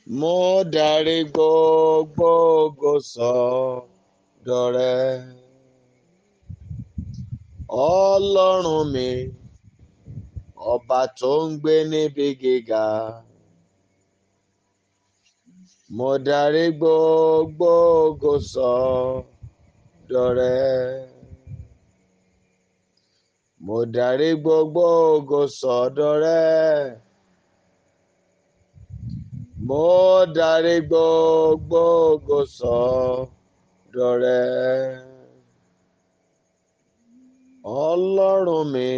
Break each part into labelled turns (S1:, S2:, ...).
S1: Mo darí gbogbo ògo sọ́dọ̀ rẹ. Ọlọ́run mi, ọba tó ń gbé níbi gíga. Mo darí gbogbo ògo sọ́dọ̀ rẹ. Mo darí gbogbo ògo sọ́dọ̀ rẹ. Mo darí gbogbo ògo sọ́dọ̀ rẹ. Ọlọ́run mi,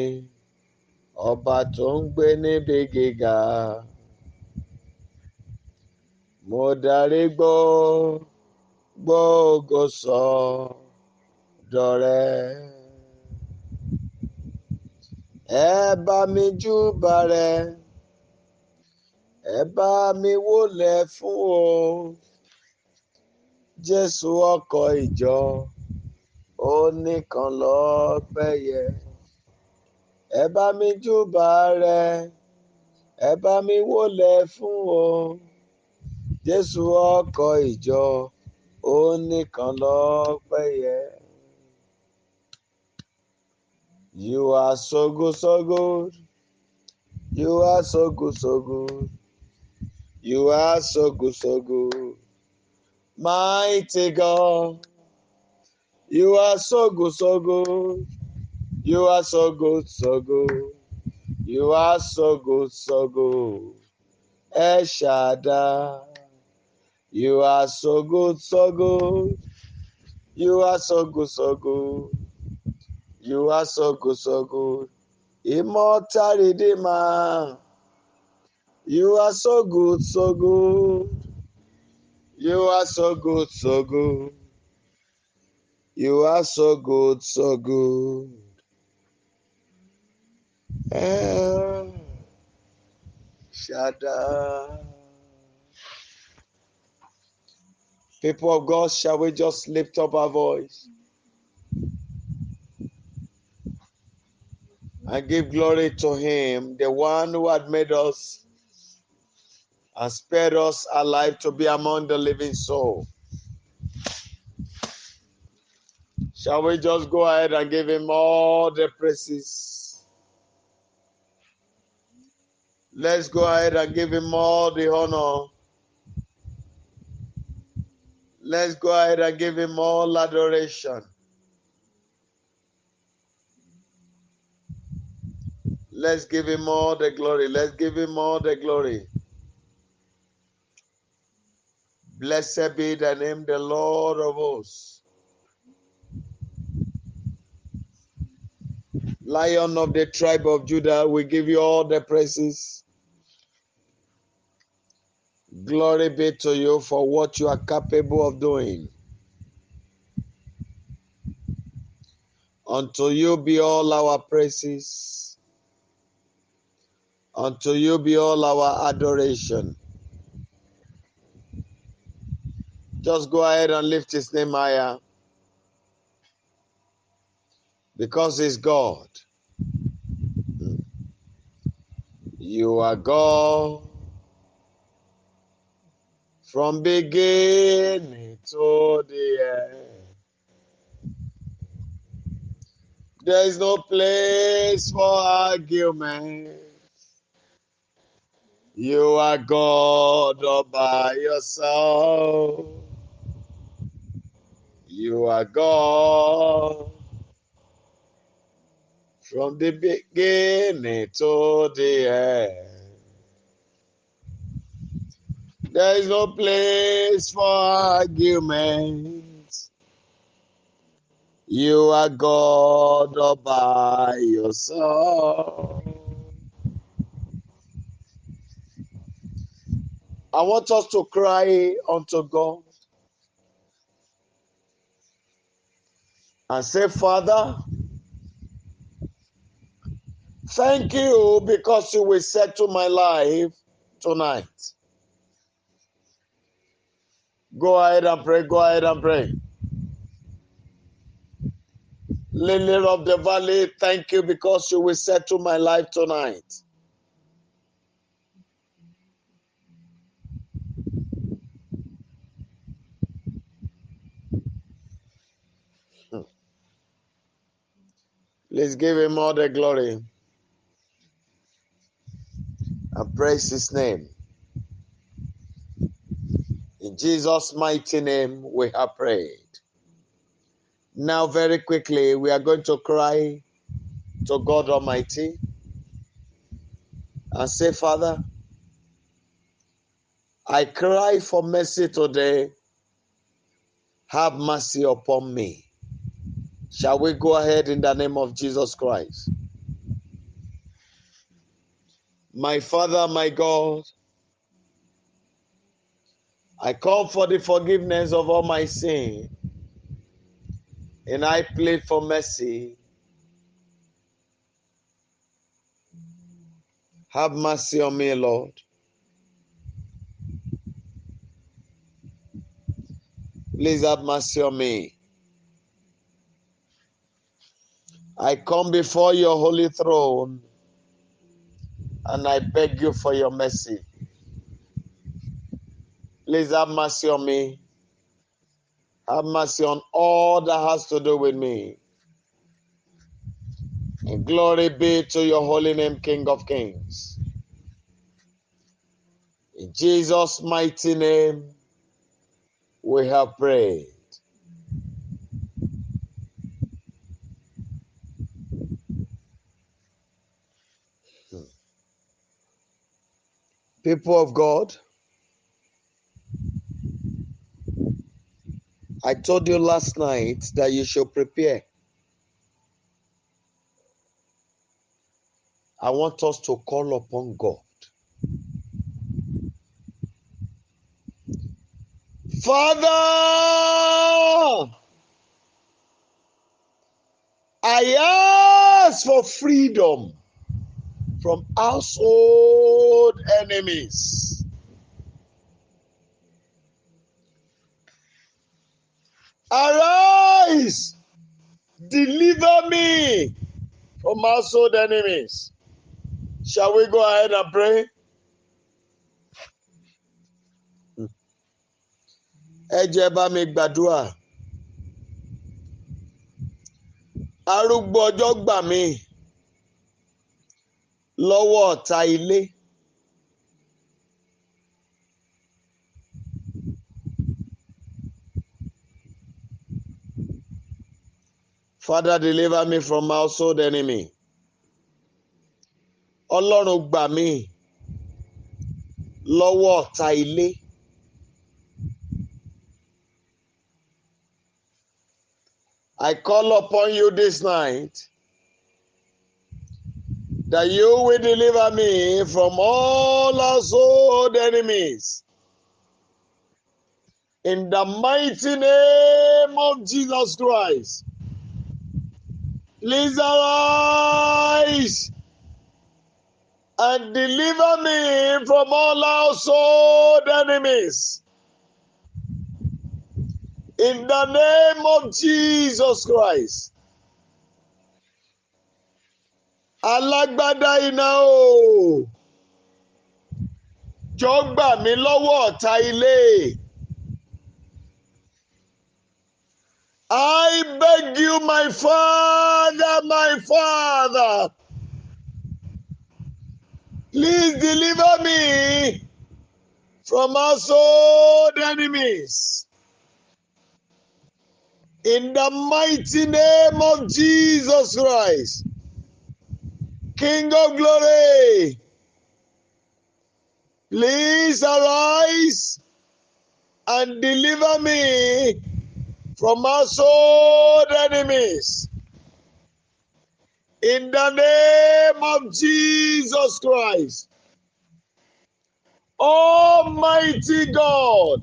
S1: ọba tó ń gbé níbi gíga. Mo darí gbogbo ògo sọ́dọ̀ rẹ. Ẹ bá mi júbà rẹ̀, ẹ bá mi wólẹ̀ fún o. Jésù ọkọ̀ ìjọ, ó nìkan lọ́pẹ́ yẹ. Ẹ bá mi júbà rẹ̀, ẹ bá mi wólẹ̀ fún o. Jésù ọkọ̀ ìjọ, ó nìkan lọ́pẹ́ yẹ. You are so good, so good. You are so good, so good. You are so good, so good. Mighty God. You are so good, so good. You are so good, so good. You are so good, so good. El Shaddai. You are so good, so good. You are so good, so good. You are so good, so good. Immortal Redeemer. You are so good, so good. You are so good, so good. You are so good, so good. El Shaddai. People of God, shall we just lift up our voice and give glory to Him, the one who had made us and spared us alive to be among the living soul. Shall we just go ahead and give Him all the praises? Let's go ahead and give Him all the honor. Let's go ahead and give Him all adoration. Let's give Him all the glory. Let's give Him all the glory. Blessed be the name, the Lord of hosts. Lion of the tribe of Judah, we give you all the praises. Glory be to you for what you are capable of doing. Unto you be all our praises. Unto you be all our adoration. Just go ahead and lift His name higher, because He's God. You are God from beginning to the end. There is no place for argument. You are God all by yourself. You are God from the beginning to the end. There is no place for argument. You are God all by yourself. I want us to cry unto God and say, Father, thank you because you will settle my life tonight. Go ahead and pray. Go ahead and pray. Lily of the valley, thank you because you will settle my life tonight. Please give him all the glory and praise his name. In Jesus' mighty name, we have prayed. Now, very quickly, we are going to cry to God Almighty and say, Father, I cry for mercy today. Have mercy upon me. Shall we go ahead in the name of Jesus Christ? My Father, my God, I call for the forgiveness of all my sin, and I plead for mercy. Have mercy on me, Lord. Please have mercy on me. I come before your holy throne and I beg you for your mercy. Please have mercy on me. Have mercy on all that has to do with me. And glory be to your holy name, King of Kings. In Jesus' mighty name, we have prayed. People of God, I told you last night that you should prepare. I want us to call upon God. Father, I ask for freedom from household enemies. Arise, deliver me from household enemies. Shall we go ahead and pray? Ẹ jẹ́ bá mi gbàdúrà. Arúgbó ọjọ́ gbà mí lọ́wọ́ ọ̀tá ilé. Father, deliver me from household enemy. Ọlọ́run gbà mí lọ́wọ́ ọ̀tá ilé. I call upon you this night that you will deliver me from all household enemies. In the mighty name of Jesus Christ, please arise and deliver me from all household enemies. In the name of Jesus Christ. Alágbádá iná o, jọ̀ọ́ gbà mí lọ́wọ́ ọ̀tá ilé. I beg you, my Father, my Father, please deliver me from household enemies. In the mighty name of Jesus Christ, King of glory, please arise and deliver me from household enemies. In the name of Jesus Christ, Almighty God,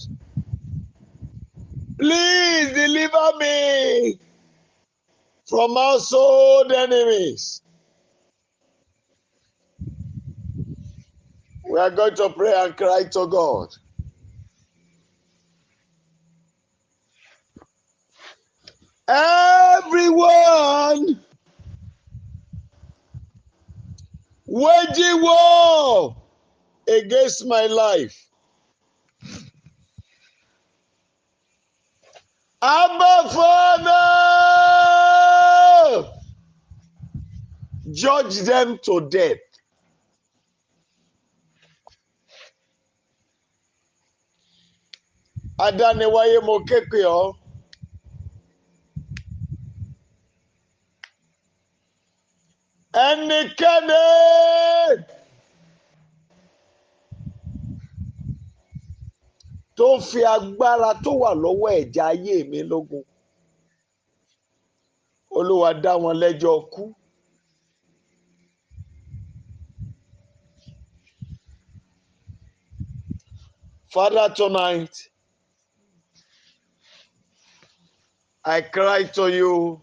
S1: please deliver me from household enemies. We are going to pray and cry to God. Everyone waging war against my life. Abba Father, Judge them to death. Adániwáyé, mo ké pè ọ́. Ẹnikẹ́ni tó fi agbára tó wà lọ́wọ́ ẹ̀ ja ayé mi lógun, Olúwa, dá wọn lẹ́jọ́ kú. Father, tonight, I cry to you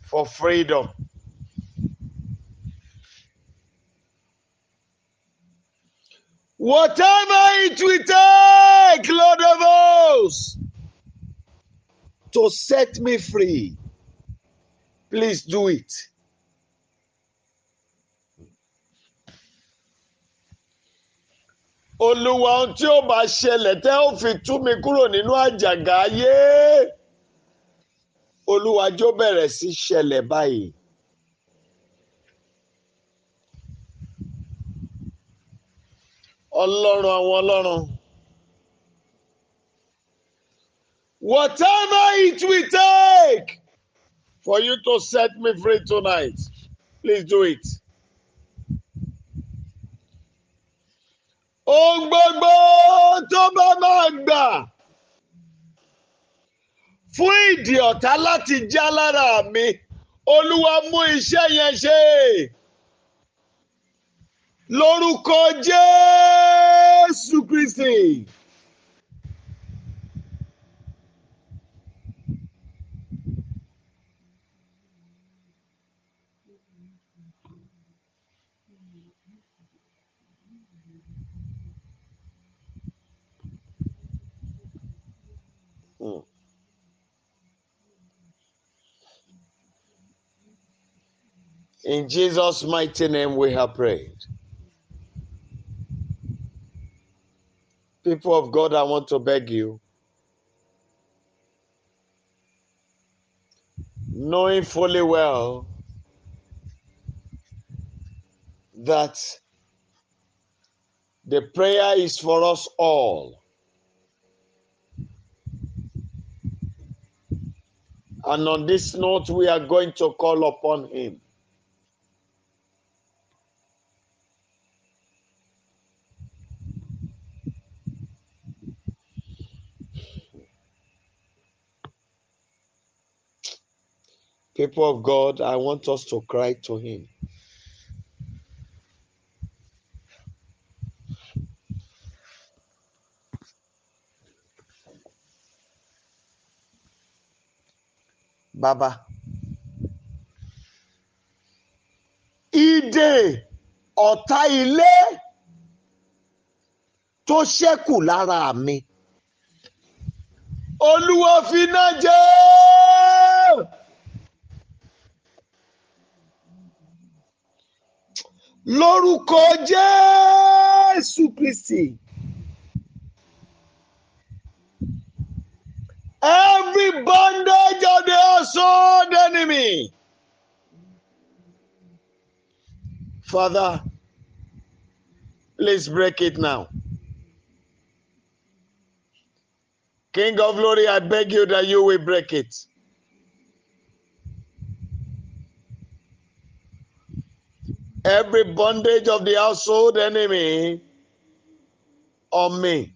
S1: for freedom. Whatever it will take, Lord of hosts, to set me free, please do it. Olúwa, ohun tí ó bá ṣẹlẹ̀ tẹ́ ó fi tú mi kúrò nínú àjàgà ayé, Olúwa, jọ̀ọ́ bẹ̀rẹ̀ sí ṣẹlẹ̀ báyìí. Ọlọ́run àwọn ọlọ́run. Whatever it will take for you to set me free tonight, please do it. Ohun gbogbo tó bá máa gbà fún ìdè ọ̀tá láti já lára mi, Olúwa, mú iṣẹ́ yẹn ṣe. Lórúkọ Jésù Kristi. In Jesus' mighty name we have prayed. People of God, I want to beg you, knowing fully well that the prayer is for us all. And on this note, we are going to call upon him. People of God, I want us to cry to him. Baba, ìdè ọ̀tá ilé tó ṣẹ́kù lára mi, Olúwa, finá jẹ́. Lórúkọ Jésù Kristi. Every bondage of the household enemy, Father, please break it now. King of glory, I beg you that you will break it. Every bondage of the household enemy on me.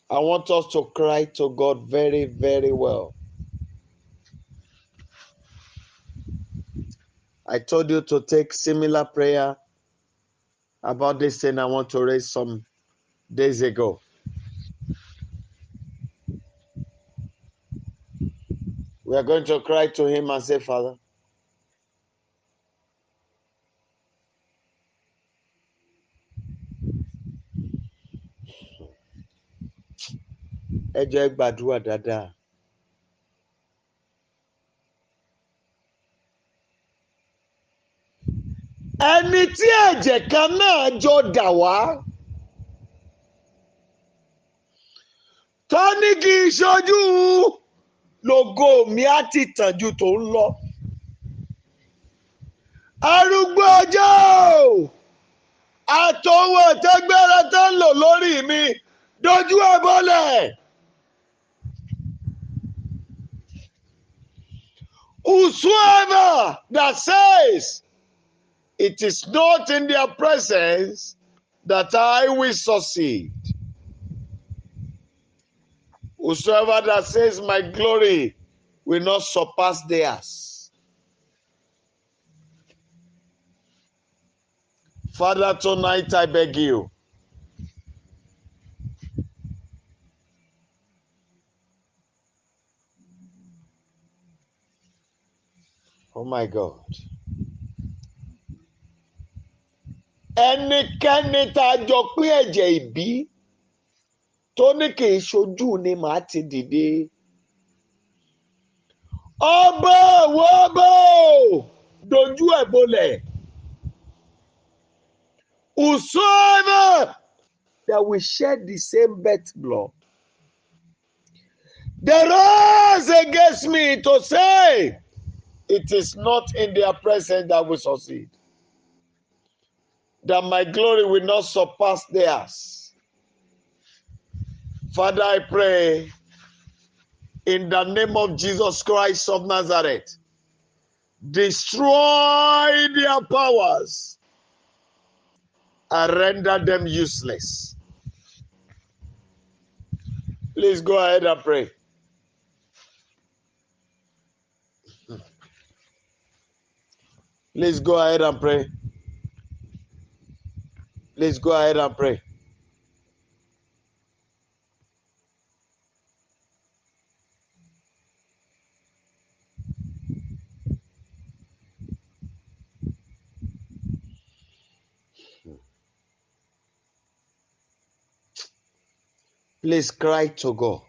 S1: I want us to cry to God very, very well. I told you to take similar prayer about this thing I want to raise some days ago. We are going to cry to him and say, "Father, ẹ jọ̀ọ́, ẹ gbàdúrà dáadáa." Ẹni tí ẹ̀jẹ̀ kan náà jọ dà wá, tó ní kì í ṣojú lògo mi á ti tàn ju tòun lọ. Arúgbó ọjọ́, àtòun àtagbára tó ń lò lórí mi, dojú ẹ̀ bọ́lẹ̀. Whosoever that says it is not in their presence that I will succeed, whosoever that says my glory will not surpass theirs. Father, tonight I beg you. Oh my God. Ẹnikẹ́ni tá a jọ pín ẹ̀jẹ̀ ìbí tó ní kì í ṣojú ni màá ti dìde. Ọba àwọn ọba ò dojú ẹ̀ bolẹ̀. Whosoever that will shed the same birth blood, they rise against me to say, it is not in their presence that we succeed, that my glory will not surpass theirs. Father, I pray in the name of Jesus Christ of Nazareth, destroy their powers and render them useless. Please go ahead and pray. Please go ahead and pray. Please go ahead and pray. Please cry to God.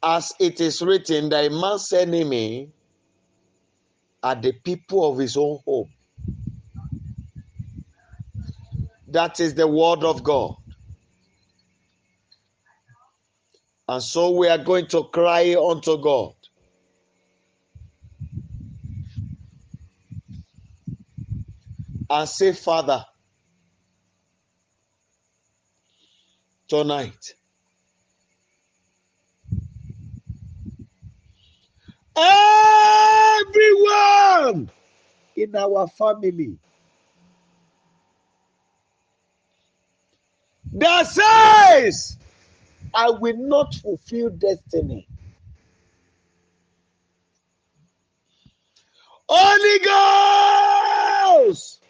S1: As it is written, that a man's enemy are the people of his own home. That is the word of God. And so we are going to cry unto God. And say, Father, tonight, everyone in our family that says, I will not fulfill destiny, Holy Ghost,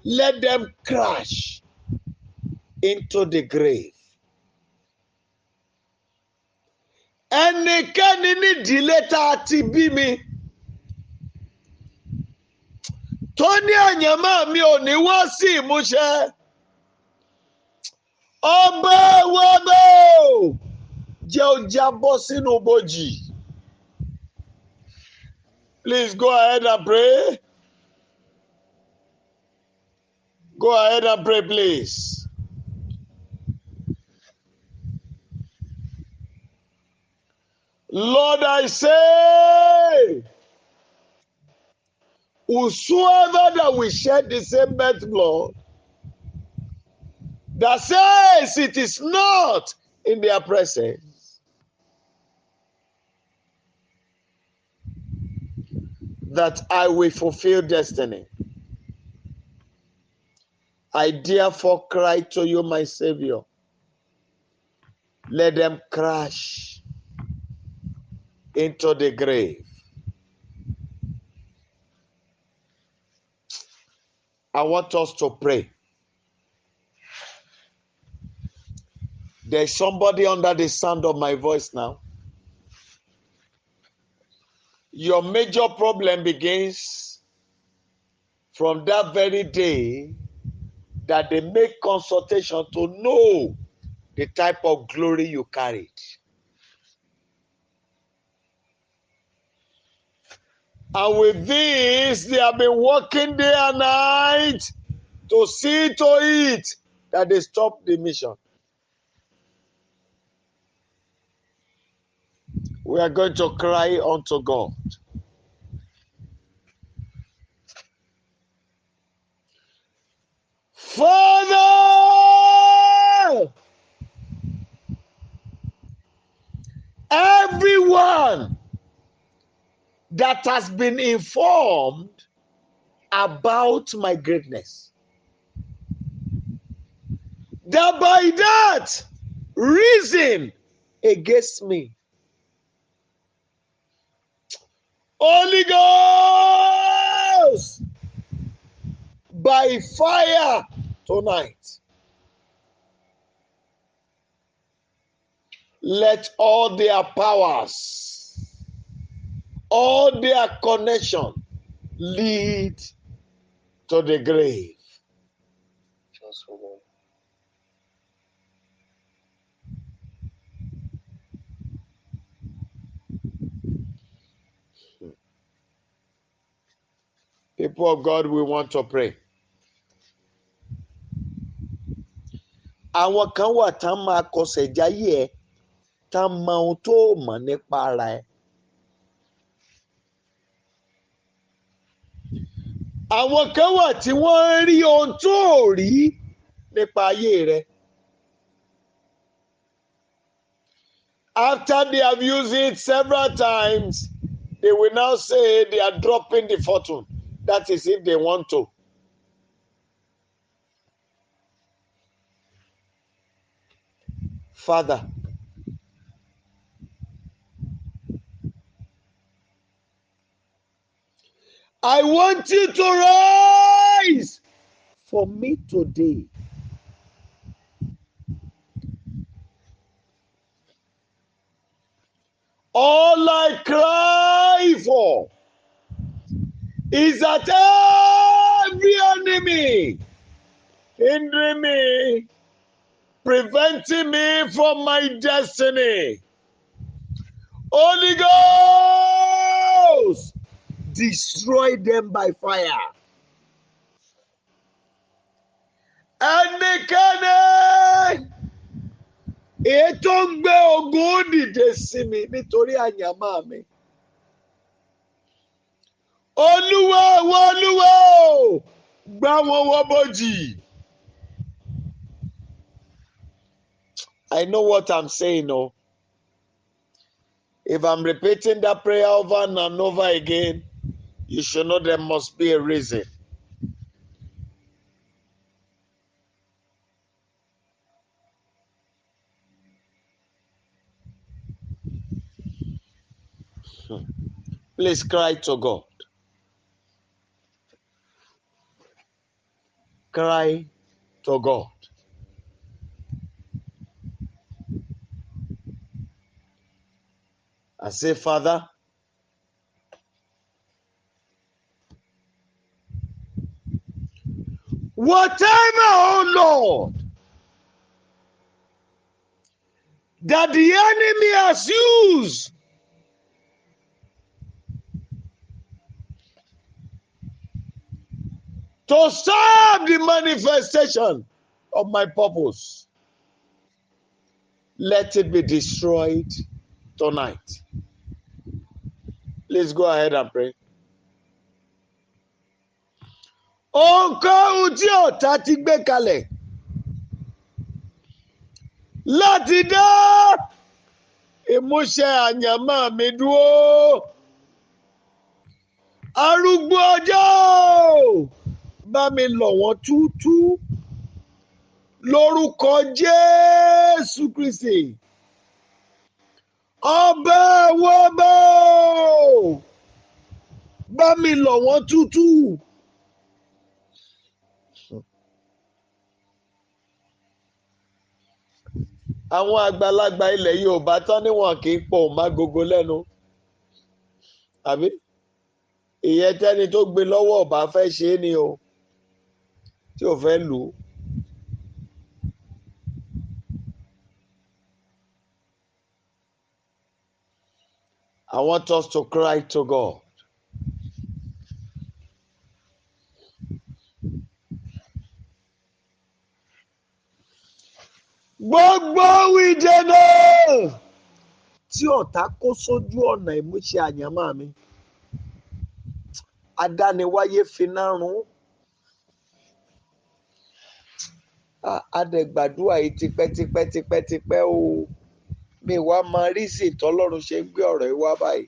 S1: let them crash into the grave. Ẹnikẹ́ni nídìílé tá a ti bí mi tó ní àyànmọ́ mi ò ní wá sí ìmúṣẹ. Ọba wọgbó jẹ́ ó jábọ́ sínú bòjì. Please go ahead and pray. Go ahead and pray, please. Lord, I say, whosoever that will shed the same birth blood, that says it is not in their presence, that I will fulfill destiny. I therefore cry to you, my Savior. Let them crash into the grave. I want us to pray. There's somebody under the sound of my voice now. Your major problem begins From that very day that they make consultation to know the type of glory you carried. And with this, they have been working day and night to see to it that they stop the mission. We are going to cry unto God. Father, everyone that has been informed about my greatness, that by that reason against me, Holy Ghost, by fire tonight, let all their powers, all their connection lead to the grave.
S2: Just hold on.
S1: People of God, we want to pray. Àwọn kan wà tán máa kọsẹ̀ jáyé ẹ, tán mọ ohun tó mọ̀ nípa ara ẹ. Àwọn kan wà tí wọ́n ń rí ohun tó rí nípa ayé rẹ. After they have used it several times, they will now say they are dropping the fortune. That is if they want to. Father, I want you to rise for me today. All I cry for is that every enemy hindering me, preventing me from my destiny, Holy Ghost, destroy them by fire. Ẹnikẹ́ni èyí tó ń gbé ogun dìde sí mi nítorí àyànmọ́ mi. Olúwa, Olúwa, gbá wọn wọ bòjì. I know what I'm saying, oh. If I'm repeating that prayer over and over again, you should know there must be a reason. Please cry to God. Cry to God. I say, Father, whatever, oh Lord, that the enemy has used to stop the manifestation of my purpose, let it be destroyed tonight. Please go ahead and pray. Ohunkóhun tí ọ̀tá ti gbé kalẹ̀ láti dá ìmúṣẹ àyànmọ́ mi dúró. Arúgbó ọjọ́ bá mi lọ̀ wọ́n túútúú lórúkọ Jésù Kristi. Ọba àwọn ọba bá mi lọ̀ wọ́n túútúú. Àwọn àgbàlagbà ilẹ̀ Yorùbá tán ní wọn kì í pọ̀ mágogo lẹ́nu. Àbí? Ìyẹn tẹ́ni tó gbé lọ́wọ́ ọba fẹ́ ṣe é ni o, tí ò fẹ́ lù ú. I want us to cry to God. Gbogbo ìdènà tí ọ̀tá kó sójú ọ̀nà ìmúṣẹ àyànmọ́ mi, adániwáyé finá run. A dẹ̀ gbàdúrà yìí tipẹ́tipẹ́ tipẹ́tipẹ́ o. Mi ò wá mọ reason tọ́lọ́run ṣe ń gbé ọ̀rọ̀ yìí wá báyìí.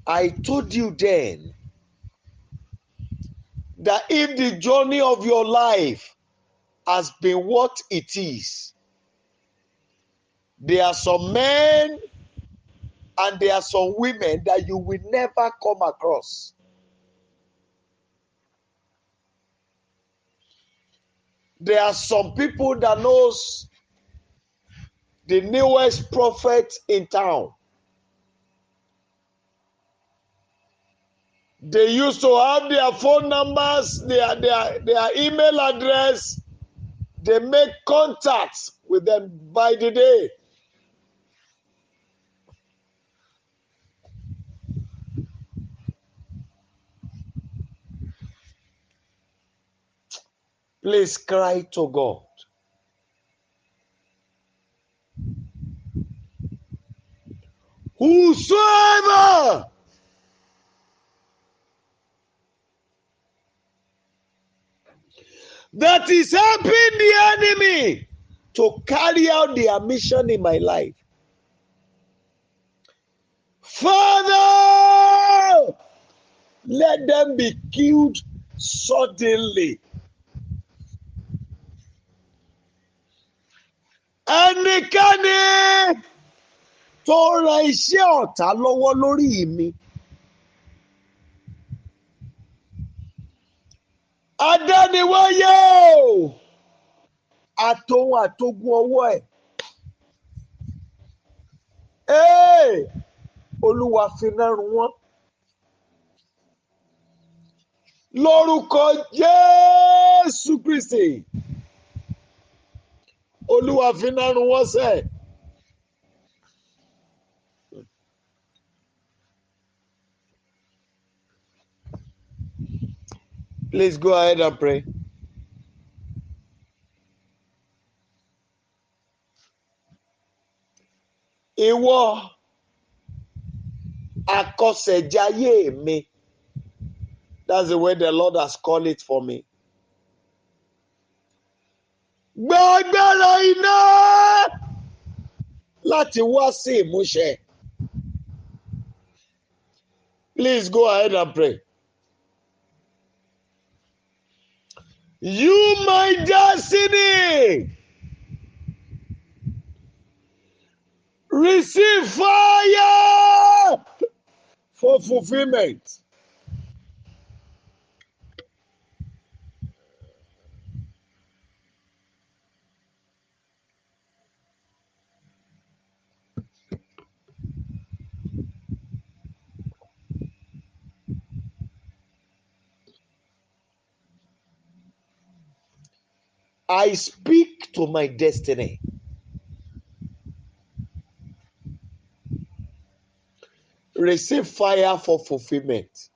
S1: I told you then that if the journey of your life has been what it is, there are some men and there are some women that you will never come across. There are some people that knows the newest prophet in town. They used to have their phone numbers, their email address. They make contacts with them by the day. Please cry to God. Whosoever that is helping the enemy to carry out their mission in my life, Father, let them be killed suddenly. Ẹnikẹ́ni tó ran iṣẹ́ ọ̀tá lọ́wọ́ lórí mi, adániwáyé o, àtòun àtogun ọwọ́ ẹ̀. Ee, Olúwa finá run wọ́n. Lórúkọ Jésù Kristi. Olúwa finá run wọ́n sẹ́. Please go ahead and pray. Ìwọ àkọsẹ̀jayé mi. That's the way the Lord has called it for me. Gba agbára iná láti wá sí ìmúṣẹ. Please go ahead and pray. You, my destiny, receive fire for fulfillment. I speak to my destiny. Receive fire for fulfillment.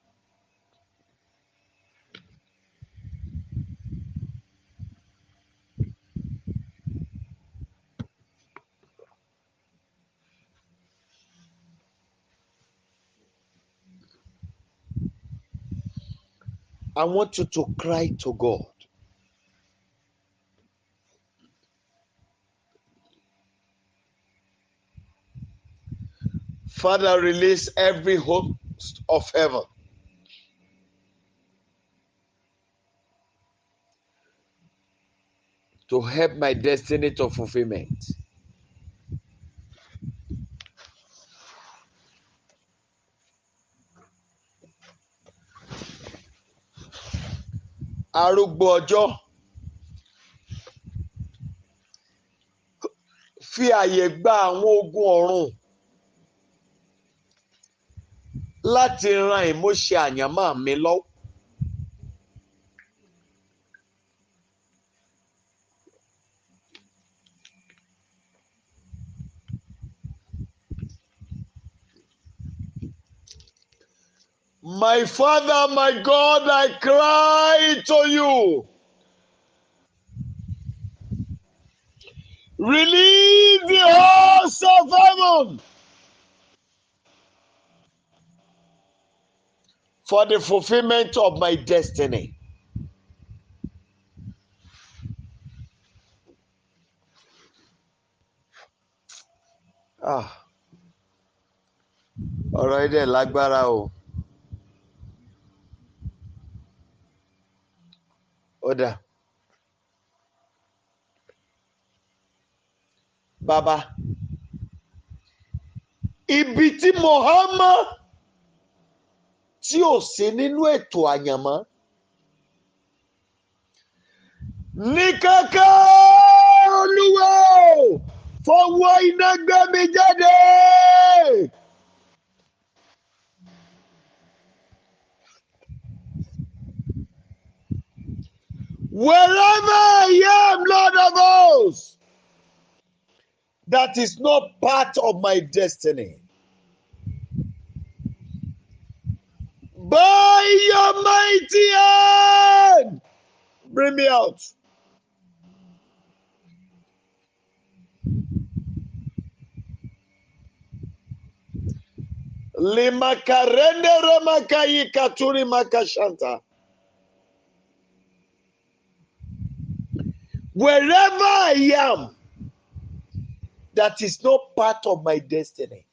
S1: I want you to cry to God. Father, release every host of heaven to help my destiny to fulfillment. Arúgbó ọjọ́, fi àyè gba àwọn ogun ọ̀run Láti ran ìmúṣẹ àyànmọ́ mi lọ́wọ́. My Father, my God, I cry to you. Release the hosts of heaven for the fulfillment of my destiny. Ah, ọ̀rọ̀ yìí dẹ̀ lágbára o. Ó dà. Bàbá, ibi tí mo há mọ́ tí ò sí nínú ètò àyànmọ́. Ní kankan, Olúwa o, fọwọ́ iná gbé mi jáde. Wherever I am, Lord of hosts, that is not part of my destiny. By your mighty hand, bring me out. Limakarende remakayi katuri makashanta. Wherever I am, that is not part of my destiny.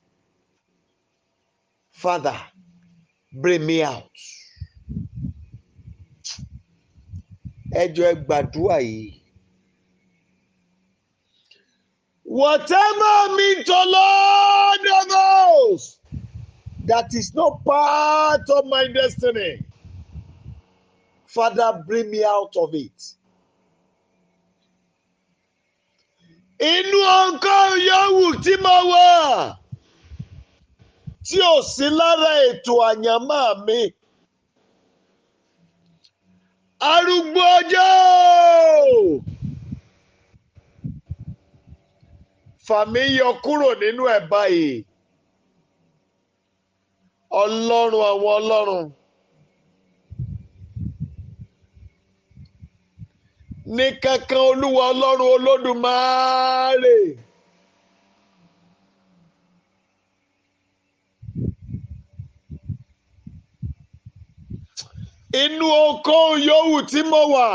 S1: Father, bring me out. Ẹ jọ̀ọ́, ẹ gbàdúrà yìí. Whatever mean to Lord of hosts that is not part of my destiny, Father, bring me out of it. Inú nǹkan yòówù tí mo wà tí ò sí lára ètò àyànmọ́ mi. Arúgbó ọjọ́, fà mí yọ kúrò nínú ẹ̀ báyìí. Ọlọ́run àwọn ọlọ́run. Ní kankan, Olúwa Ọlọ́run Olódùmarè. Inú ohunkóhun yòówù tí mo wà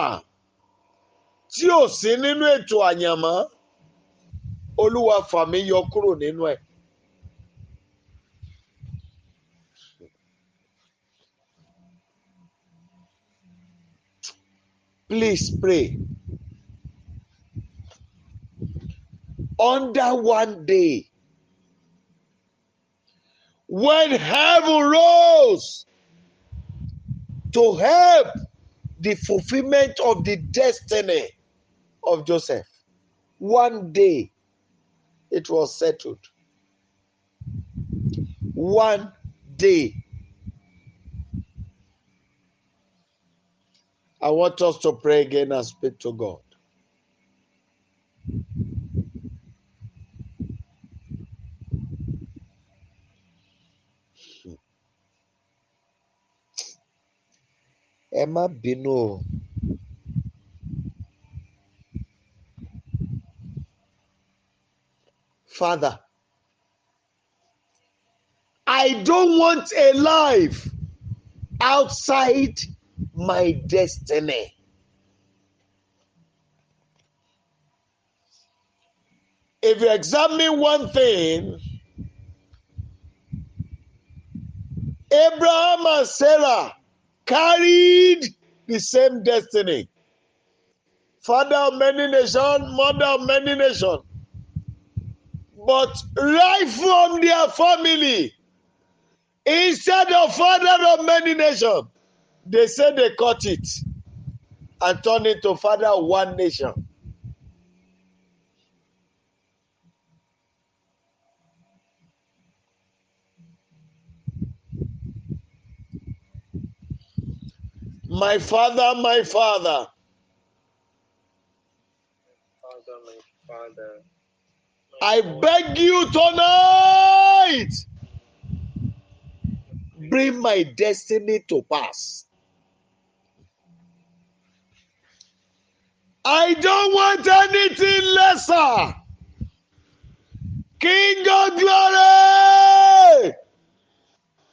S1: tí ò sí nínú ètò àyànmọ́, Olúwa, fà mí yọ kúrò nínú ẹ̀. Please pray. Under one day, when heaven rose to help the fulfillment of the destiny of Joseph, one day it was settled. One day. I want us to pray again and speak to God. Ẹ má bínú o. Father, I don't want a life outside my destiny. If you examine one thing, Abraham and Sarah carried the same destiny. Father of many nations, mother of many nations. But right from their family, instead of father of many nations, they said they cut it and turned it to father of one nation. My father, my father.
S2: Father, my father.
S1: I beg you tonight, bring my destiny to pass. I don't want anything lesser. King of glory,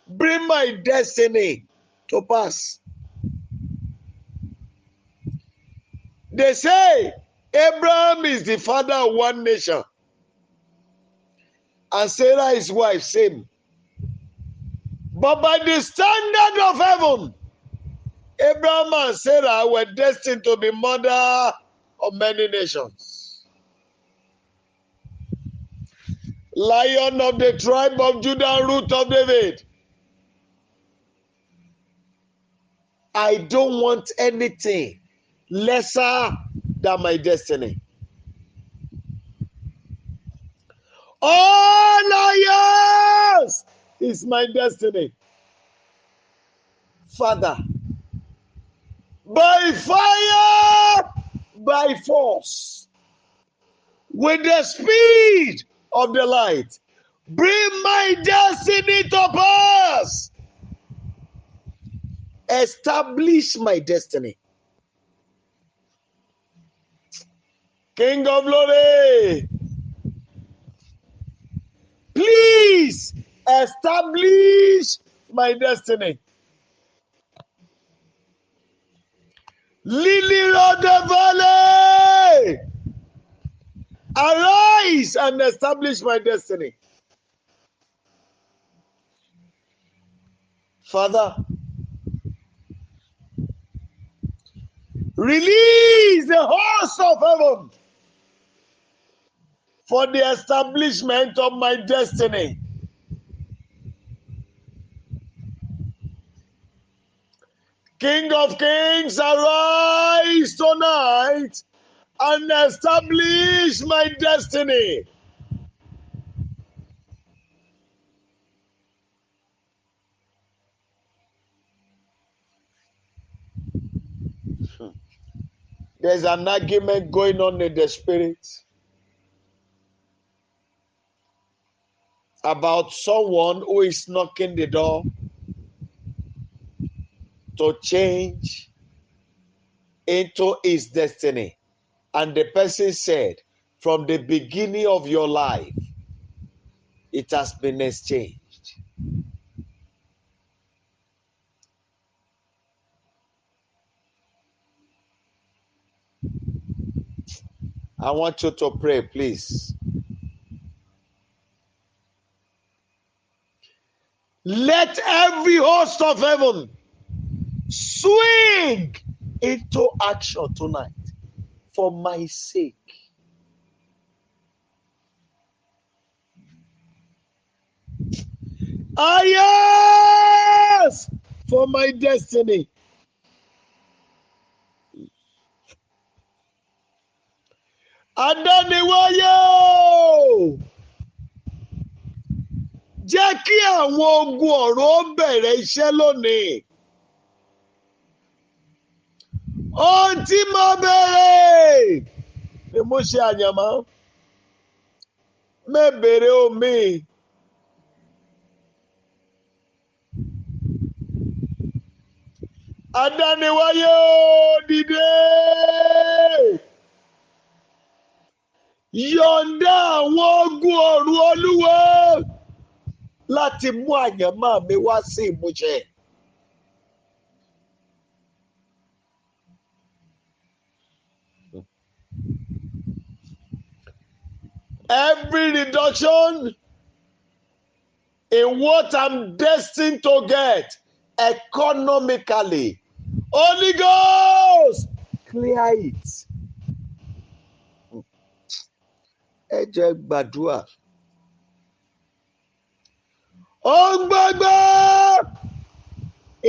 S1: bring my destiny to pass. They say Abraham is the father of one nation, and Sarah his wife, same. But by the standard of heaven, Abraham and Sarah were destined to be mother of many nations. Lion of the tribe of Judah, root of David. I don't want anything lesser than my destiny. All I ask is my destiny. Father, by fire, by force, with the speed of the light, bring my destiny to pass. Establish my destiny. King of glory, please establish my destiny. Lily of the valley, arise and establish my destiny. Father, release the host of heaven for the establishment of my destiny. King of kings, arise tonight and establish my destiny. There's an argument going on in the spirit about someone who is knocking the door to change into his destiny. And the person said, from the beginning of your life, it has been exchanged. I want you to pray, please. Let every host of heaven swing into action tonight for my sake. I ask for my destiny. Adániwáyé o, jẹ́ kí àwọn ogun ọ̀run ó bẹ̀rẹ̀ iṣẹ́ lónìí. Ohun tí mo béèrè ni mo ṣe àyànmọ́, mẹ́bèrè omi. Adániwáyé o, dìde. Yọ̀ǹda àwọn ogun ọ̀run Olúwa láti mú àyànmọ́ mi wá sí ìmúṣẹ. Every reduction in what I'm destined to get economically, Holy Ghost, clear it. Ẹ jẹ́ gbàdúrà. Ó gbàgbọ́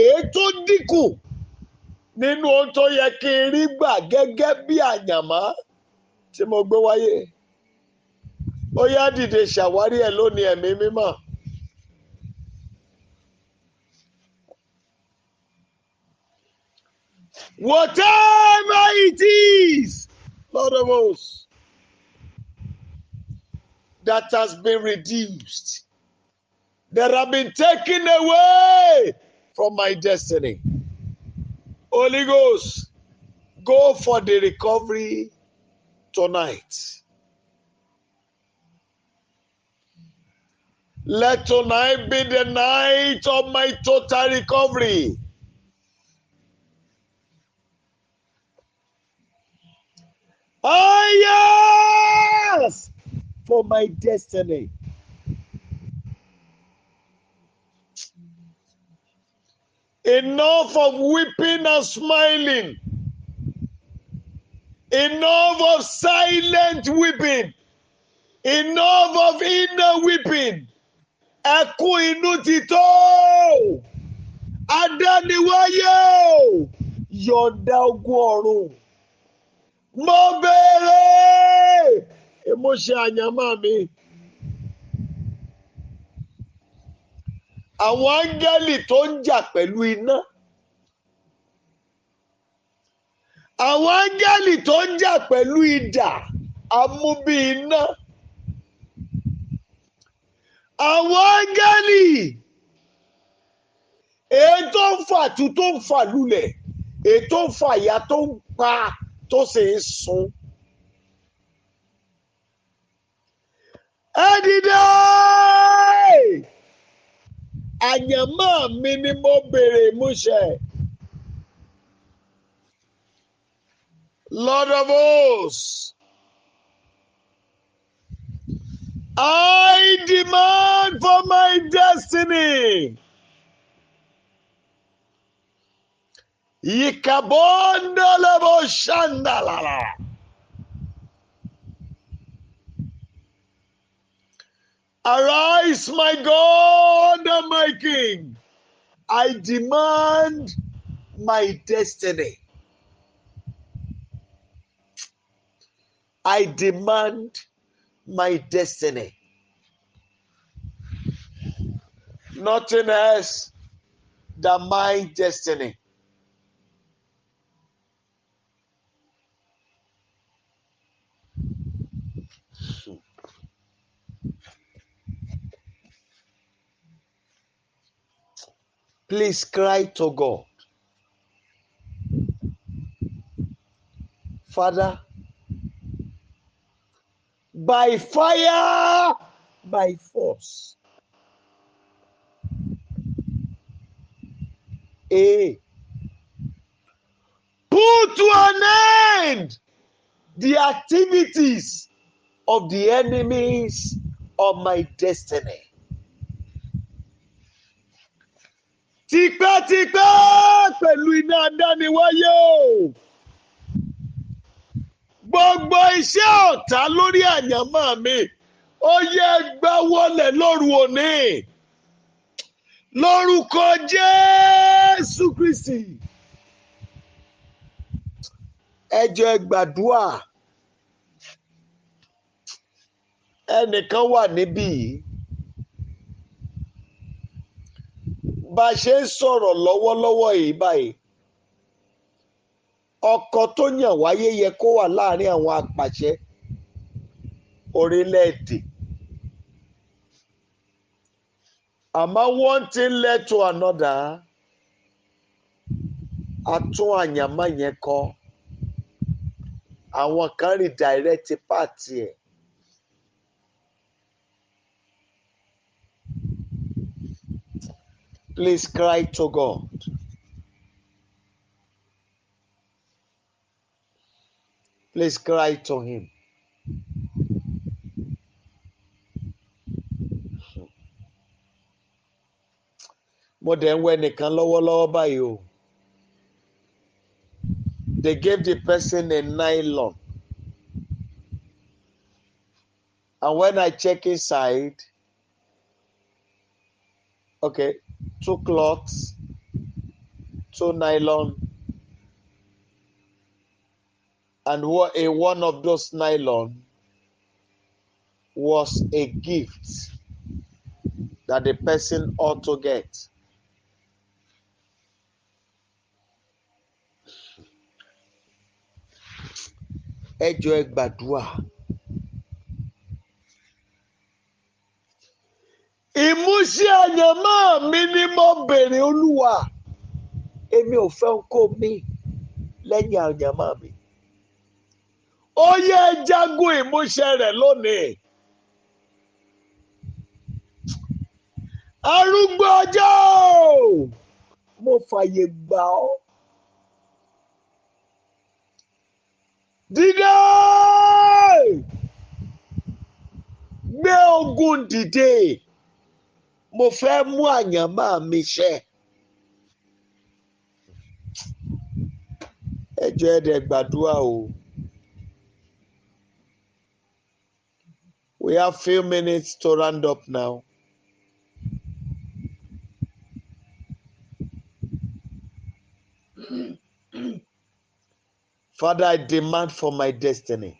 S1: èyí tó dínkù nínú ohun tó yẹ kí n rí gbà gẹ́gẹ́ bí àyànmọ́ tí mo gbé wáyé. Ó yá dìde ṣàwárí ẹ̀ lónìí ẹ̀mí mímọ́. Whatever it is, Lord of hosts, that has been reduced, that have been taken away from my destiny. Holy Ghost, go for the recovery tonight. Let tonight be the night of my total recovery. I ask for my destiny. Enough of weeping and smiling. Enough of silent weeping. Enough of inner weeping. Ẹkún inú ti tó. Adániwáyé o, yọ̀ǹda ogun ọ̀run. Mo béèrè ìmúṣẹ àyànmọ́ mi. Àwọn áńgẹ́lì tó ń jà pẹ̀lú iná. Àwọn áńgẹ́lì tó ń jà pẹ̀lú idà amúbí iná. Àwọn áńgẹ́lì èyí tó ń fàtu tó ń fà lulẹ̀, èyí tó ń fàya tó ń pa tó sì ń sun. Ẹ dìde! Àyànmọ́ mi ni mo béèrè ìmúṣẹ. Lord of hosts, I demand for my destiny. Yikabondolebo shandalala. Arise, my God and my King. I demand my destiny. I demand my destiny. Nothing else than my destiny. Please cry to God. Father, by fire, by force. A. Put to an end the activities of the enemies of my destiny. Tipẹ́tipẹ́ pẹ̀lú iná adániwáyé o. Gbogbo iṣẹ́ ọ̀tá lórí àyànmọ́ mi, ó yẹ gbá wọlé lóru òní. Lórúkọ Jésù Kristi. Ẹ jọ̀ọ́ ẹ gbàdúrà. Ẹnìkan wà níbí yìí. Bá a ṣe ń sọ̀rọ̀ lọ́wọ́lọ́wọ́ yìí báyìí, ọkọ tó yàn wáyé yẹ kó wà láàrin àwọn apàṣẹ orílẹ̀-èdè. Àmọ́ one thing led to another, a tún àyànmọ́ yẹn kọ. Àwọn kan redirect part ẹ̀. Please cry to God. Please cry to Him. Mo dẹ̀ ń wẹ nìkan lọ́wọ́lọ́wọ́ báyìí o. They gave the person a nylon. And when I check inside, okay, 2 cloths, 2 nylon, and one of those nylon was a gift that the person ought to get. Ẹ jọ̀ọ́, ẹ gbàdúrà. Ìmúṣẹ àyànmọ́ mi ni mo béèrè, Olúwa. Èmi ò fẹ́ nǹkan mi lẹ́yìn àyànmọ́ mi. Ó yẹ jagun ìmúṣẹ rẹ̀ lónìí. Arúgbó ọjọ́, mo fàyè gbà ọ́. Dìde! Gbé ogun dìde. Mo fẹ́ mú àyànmọ́ mi ṣẹ. Ẹ jọ̀ọ́, ẹ dẹ̀ gbàdúrà o. We have few minutes to round up now. Father, I demand for my destiny.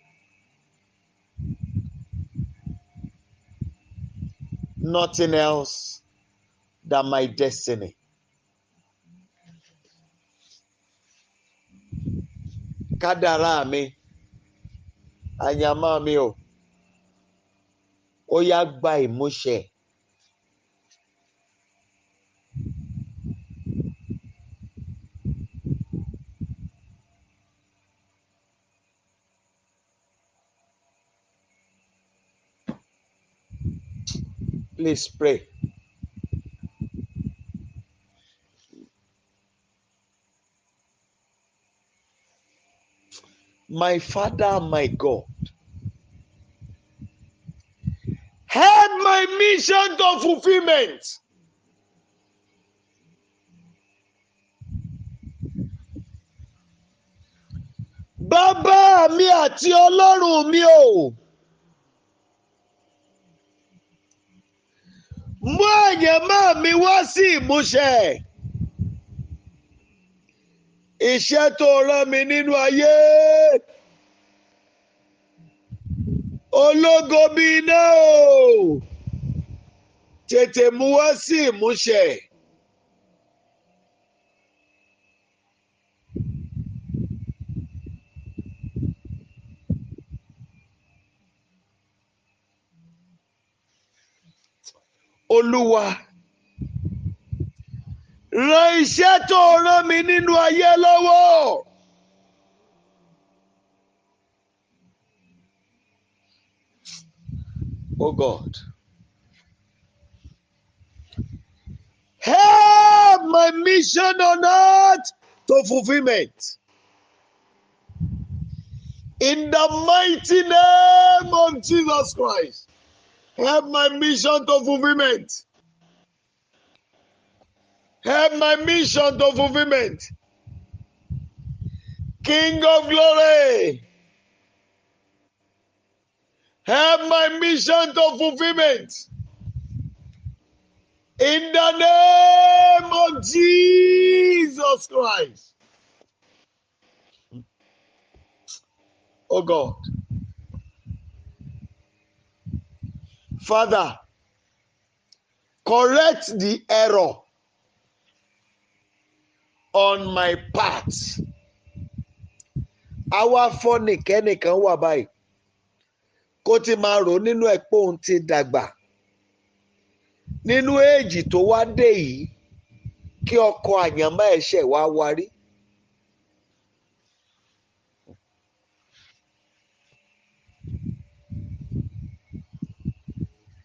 S1: Nothing else than my destiny. Kádàrá mi, àyànmọ́ mi o, ó yá, gba ìmúṣẹ. Please pray. My Father, my God, help my mission to fulfillment. Bàbá mi àti Ọlọ́run mi o. Mú àyànmọ́ mi wá sí ìmúṣẹ. Iṣẹ́ tó rán mi nínú ayé. Ológo bí iná o. Tètè mú wá sí ìmúṣẹ. Olúwa, ràn iṣẹ́ tó rán mi nínú ayé lọ́wọ́. Oh God. Help my mission on earth to fulfillment. In the mighty name of Jesus Christ, help my mission to fulfillment. Help my mission to fulfillment. King of glory, help my mission to fulfillment. In the name of Jesus Christ. Oh God. Father, correct the error on my part. Àwa fọ́nì kẹ́nìkan wà báyìí kó ti máa rò nínú ẹ̀ pé òun ti dàgbà nínú age tó wá dé yìí, kí ọkọ àyànmọ́ ẹ̀ ṣẹ̀ wá wárí.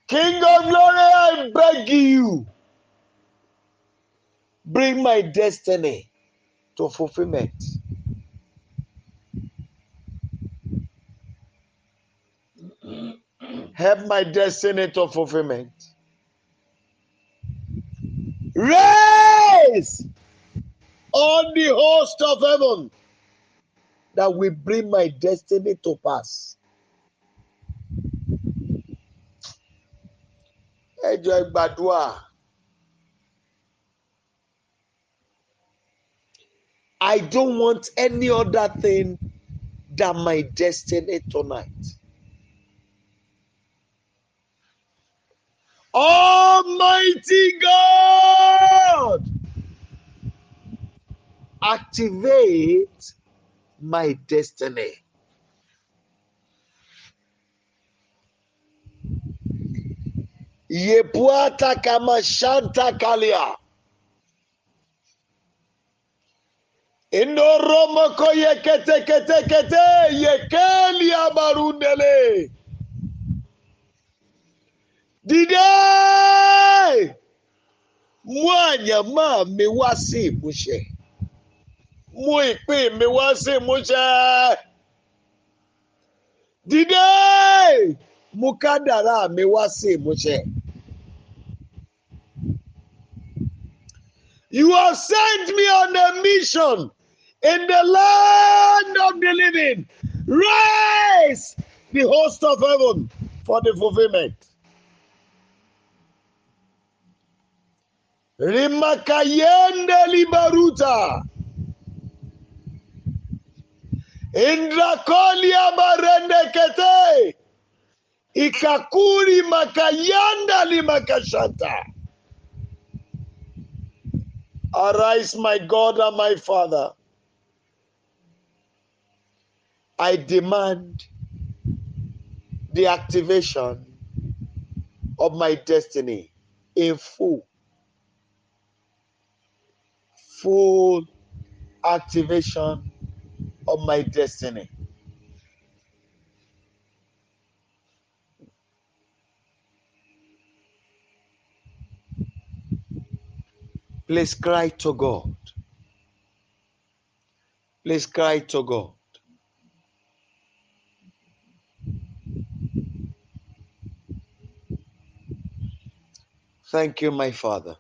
S1: King of glory, I beg you, bring my destiny to fulfillment. Help my destiny to fulfillment. Raise all the host of heaven that will bring my destiny to pass. Ẹ jọ̀ọ́, ẹ gbàdúrà. I don't want any other thing than my destiny tonight. Almighty God, activate my destiny. Yepuata kama shanta kalia. Indoromoko yekete kete kete yekelia barundele. Dìde! Mú àyànmọ́ mi wá sí ìmúṣẹ. Mú ìpín mi wá sí ìmúṣẹ. Dìde! Mú kádàrá mi wá sí ìmúṣẹ. You have sent me on a mission in the land of the living. Raise the host of heaven for the fulfillment. Rimakayende libaruta. Indrakolia barendekete. Ikakuri makayanda limakashanta. Arise, my God and my Father. I demand the activation of my destiny in full. Full activation of my destiny. Please cry to God. Please cry to God. Thank you, my Father.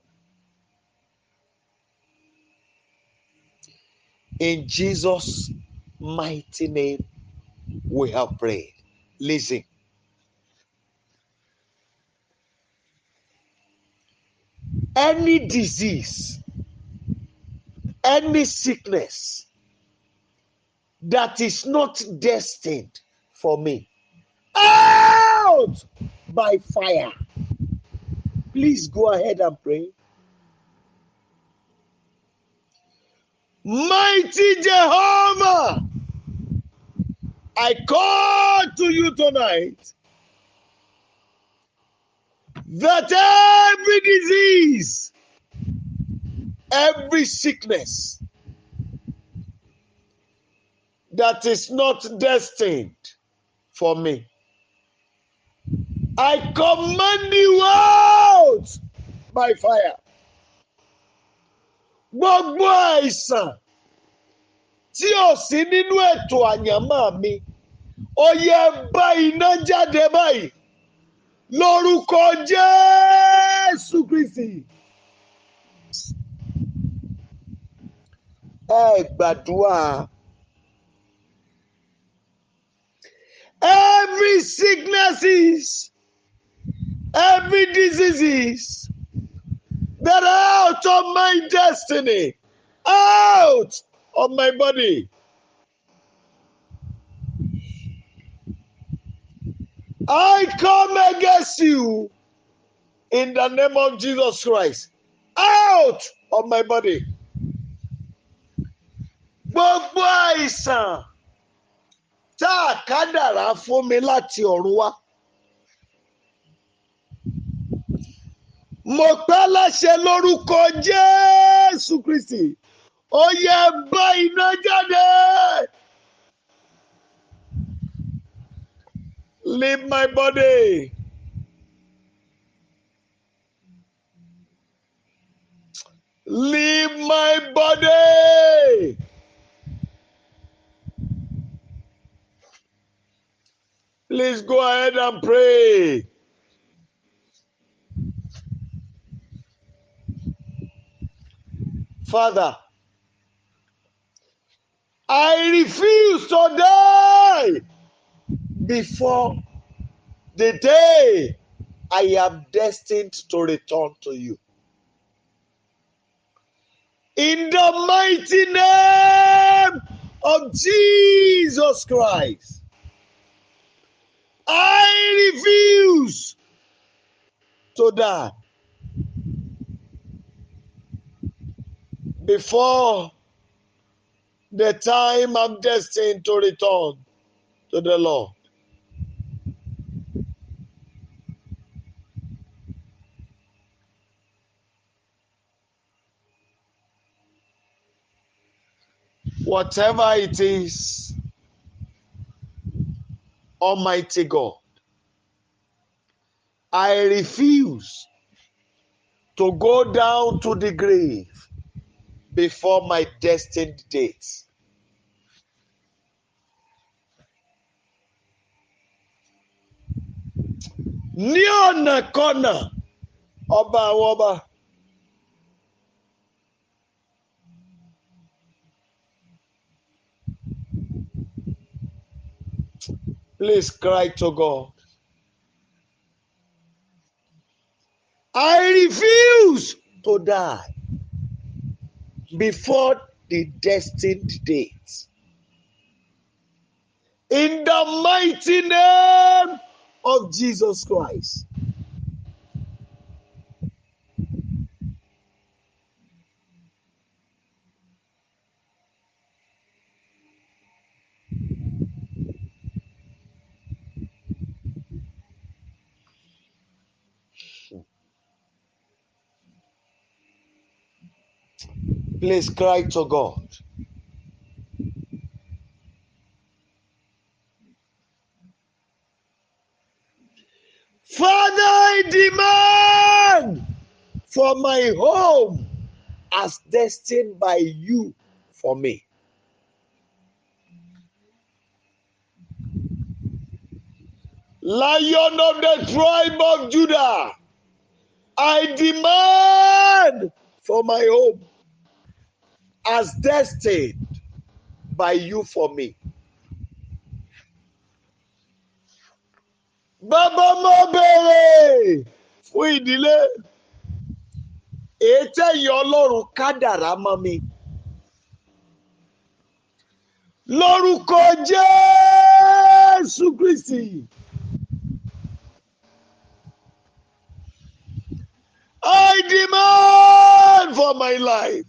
S1: In Jesus' mighty name, we have prayed. Listen. Any disease, any sickness that is not destined for me, out by fire. Please go ahead and pray. Mighty Jehovah, I call to you tonight that every disease, every sickness that is not destined for me, I command you out by fire. Gbogbo àìsàn tí ò sí nínú ètò àyànmọ́ mi, ó yẹ bá iná jáde báyìí lórúkọ Jésù Kristi. Ẹ gbàdúrà. Every sicknesses, every diseases that are out of my destiny, out of my body, I come against you in the name of Jesus Christ. Out of my body. Gbogbo àìsàn tá a kádàrá fún mi láti ọ̀run wá. Mo pẹ́ láṣẹ lórúkọ Jésù Kristi. Ó yẹ bá iná jáde. Leave my body. Leave my body. Please go ahead and pray. Father, I refuse to die before the day I am destined to return to you. In the mighty name of Jesus Christ, I refuse to die before the time I'm destined to return to the Lord. Whatever it is, Almighty God, I refuse to go down to the grave before my destined date. Ní ọ̀nà kọ́nà, ọba àwọn ọba. Please cry to God. I refuse to die before the destined date. In the mighty name of Jesus Christ. Please cry to God. Father, I demand for my home as destined by you for me. Lion of the tribe of Judah, I demand for my home as destined by you for me. Bàbá mo béèrè fún ìdílé èyí tẹ̀yin Ọlọ́run kádàrá mọ́ mi. Lórúkọ Jésù Kristi. I demand for my life.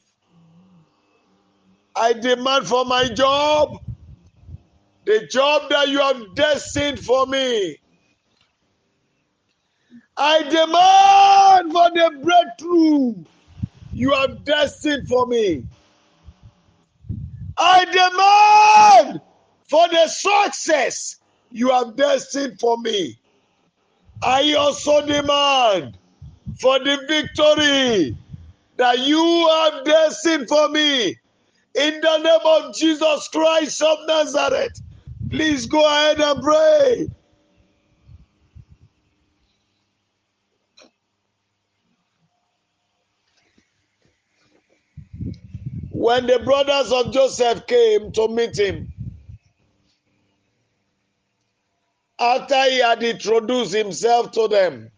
S1: I demand for my job, the job that you have destined for me. I demand for the breakthrough you have destined for me. I demand for the success you have destined for me. I also demand for the victory that you have destined for me. In the name of Jesus Christ of Nazareth, please go ahead and pray. When the brothers of Joseph came to meet him, after he had introduced himself to them,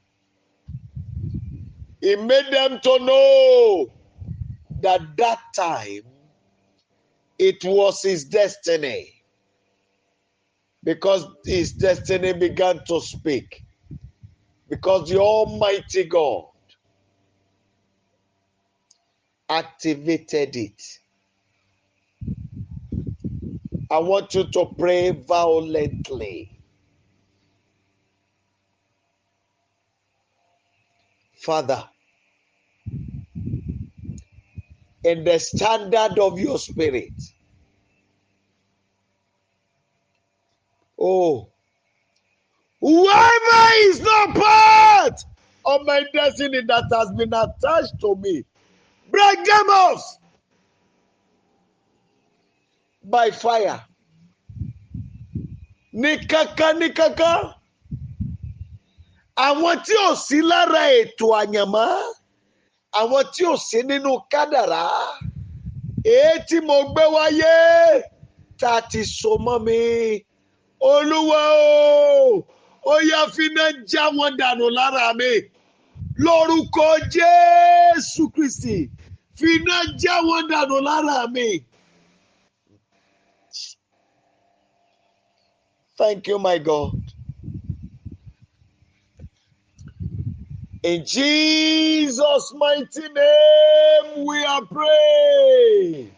S1: he made them to know that that time it was his destiny, because his destiny began to speak, because the Almighty God activated it. I want you to pray violently. Father, in the standard of your spirit, oh, whoever is not part of my destiny that has been attached to me, break them off by fire. Ní kankan, ní kankan. Àwọn tí ò sí lára ètò àyànmọ́, àwọn tí ò sí nínú kádàrá, èyí tí mo gbé wáyé tá a ti so mọ́ mi. Olúwa o, ó yá finá já wọn dànù lára mi. Lórúkọ Jésù Kristi, finá já wọn dànù lára mi. Thank you, my God. In Jesus' mighty name, we are prayed.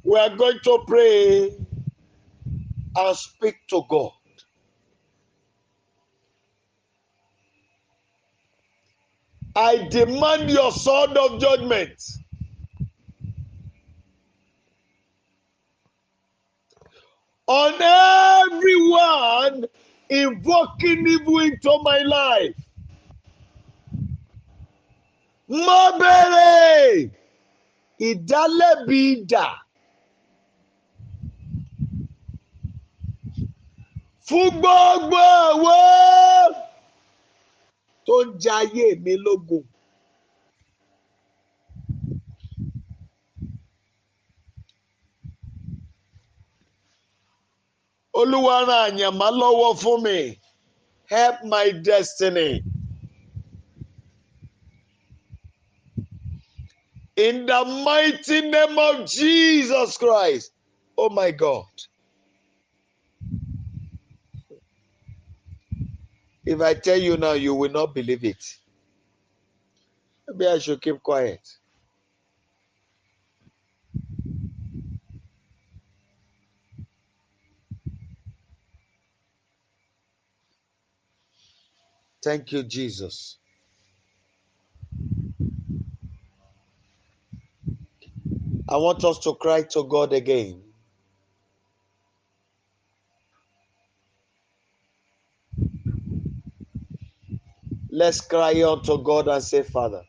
S1: We are going to pray and speak to God. I demand your sword of judgment On everyone invoking evil into my life. Mo béèrè ìdálẹ́bi idà fún gbogbo àwọn tó ń ja ayé mi lógun. Olúwa ran àyànmọ́ lọ́wọ́ fún mi. Help my destiny. In the mighty name of Jesus Christ. Oh my God. If I tell you now, you will not believe it. Maybe I should keep quiet. Thank you, Jesus. I want us to cry to God again. Let's cry unto God and say, Father,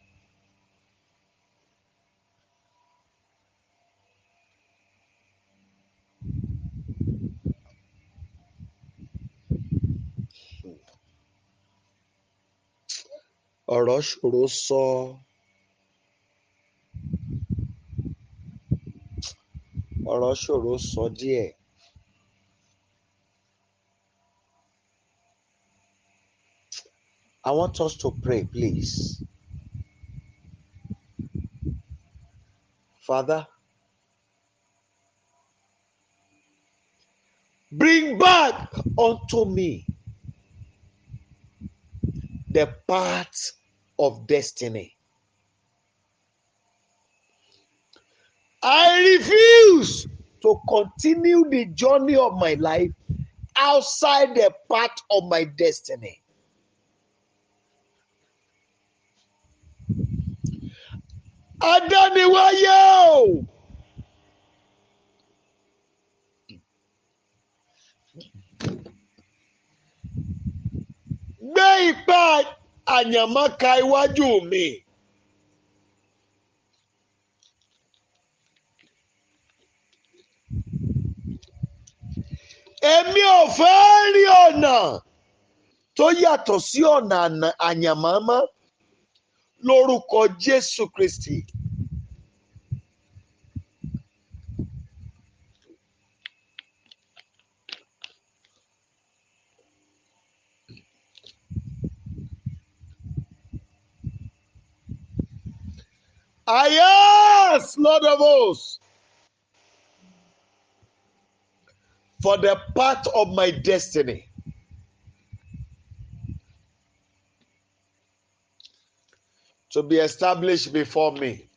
S1: ọ̀rọ̀ ṣòro sọ. Ọ̀rọ̀ ṣòro sọ díẹ̀. I want us to pray, please. Father, bring back unto me the path of destiny. I refuse to continue the journey of my life outside the path of my destiny. Adániwáyé o! Gbé ipá àyànmọ́ ka iwájú mi. Èmi ò fẹ́ rí ọ̀nà tó yàtọ̀ sí ọ̀nà àyànmọ́ mọ́ lórúkọ Jésù Kristi. I ask, Lord of hosts, for the path of my destiny to be established before me.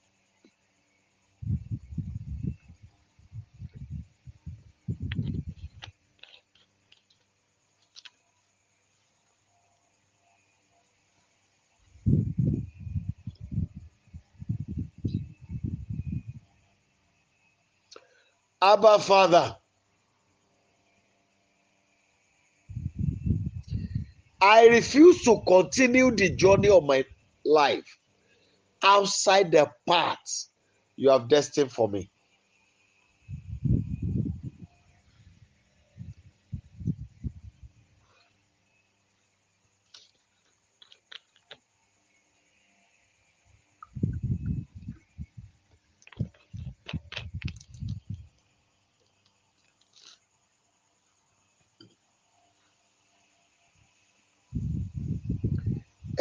S1: Abba, Father, I refuse to continue the journey of my life outside the path you have destined for me.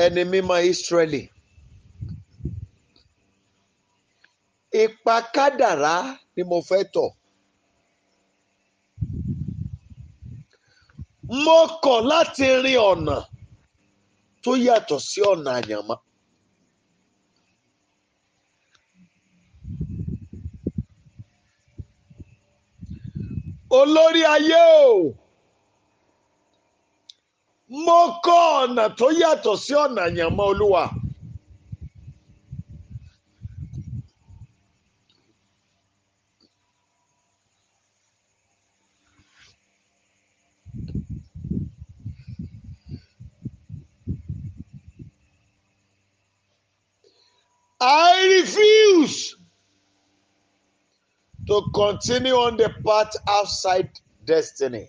S1: Ẹni mímọ́ Ísírẹ́lì, ipa kádàrá ni mo fẹ́ tọ̀. Mo kọ̀ láti rin ọ̀nà tó yàtọ̀ sí ọ̀nà àyànmọ́. Olórí ayé o, mo kọ̀ ọ̀nà tó yàtọ̀ sí ọ̀nà àyànmọ́ Olúwa. refuse to continue on the path outside destiny.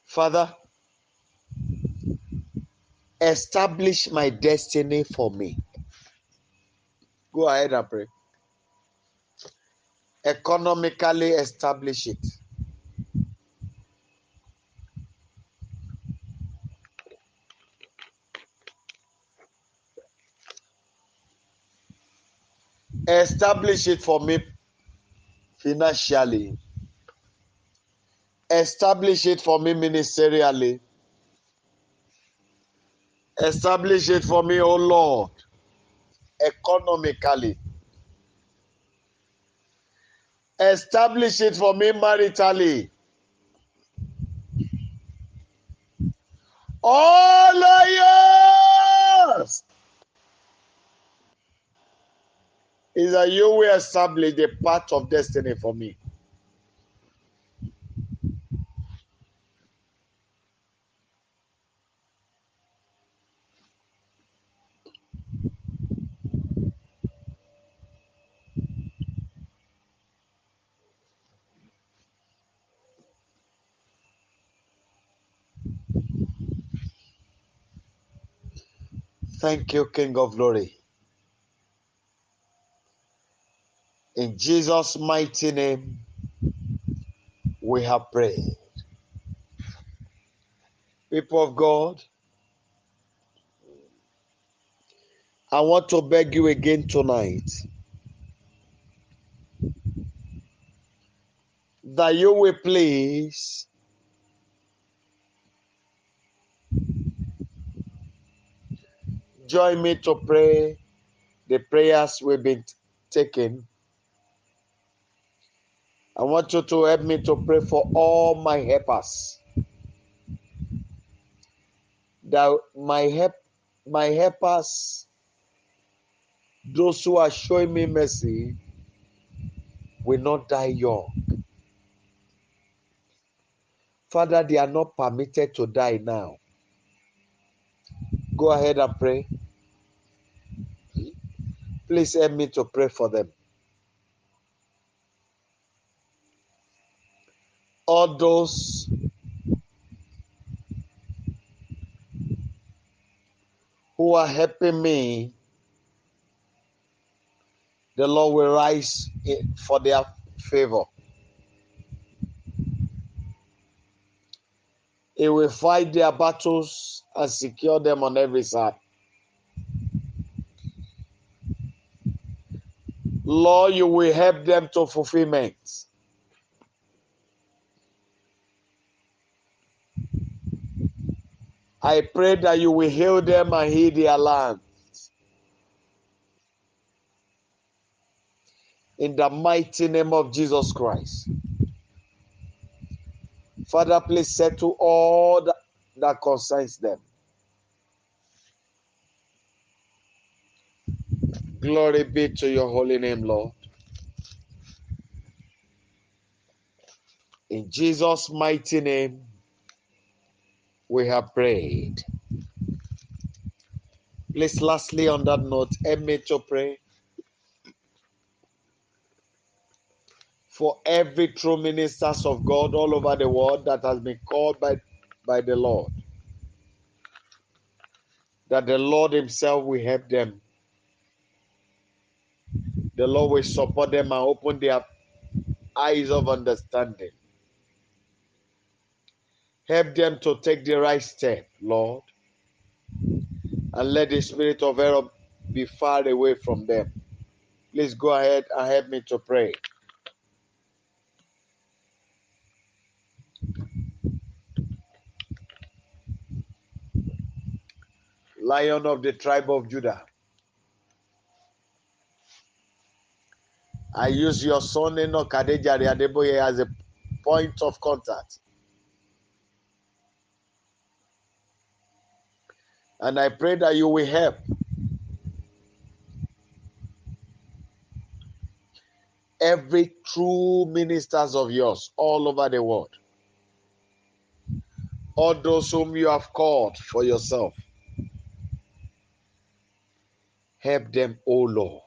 S1: Father, establish my destiny for me. Go ahead and pray. Economically establish it. Establish it for me financially. Establish it for me ministerially. Establish it for me, O Lord, economically. Establish it for me maritally. All I ask is that you will establish the path of destiny for me. Thank you, King of Glory. In Jesus' mighty name, we have prayed. People of God, I want to beg you again tonight that you will please join me to pray the prayers we've been taking. I want you to help me to pray for all my helpers. That my helpers, those who are showing me mercy, will not die young. Father, they are not permitted to die now. Go ahead and pray. Please help me to pray for them. All those who are helping me, the Lord will rise for their favor. He will fight their battles and secure them on every side. Lord, you will help them to fulfillment. I pray that you will heal them and heal their land. In the mighty name of Jesus Christ. Father, please settle all that concerns them. Glory be to your holy name, Lord. In Jesus' mighty name, we have prayed. Please, lastly, on that note, help me to pray for every true ministers of God all over the world that has been called by the Lord, that the Lord himself will help them. The Lord will support them and open their eyes of understanding. Help them to take the right step, Lord, and let the spirit of error be far away from them. Please go ahead and help me to pray. Lion of the tribe of Judah, I use your son Enoch Adejare Adeboye as a point of contact. And I pray that you will help every true ministers of yours all over the world. All those whom you have called for yourself. Help them, O Lord.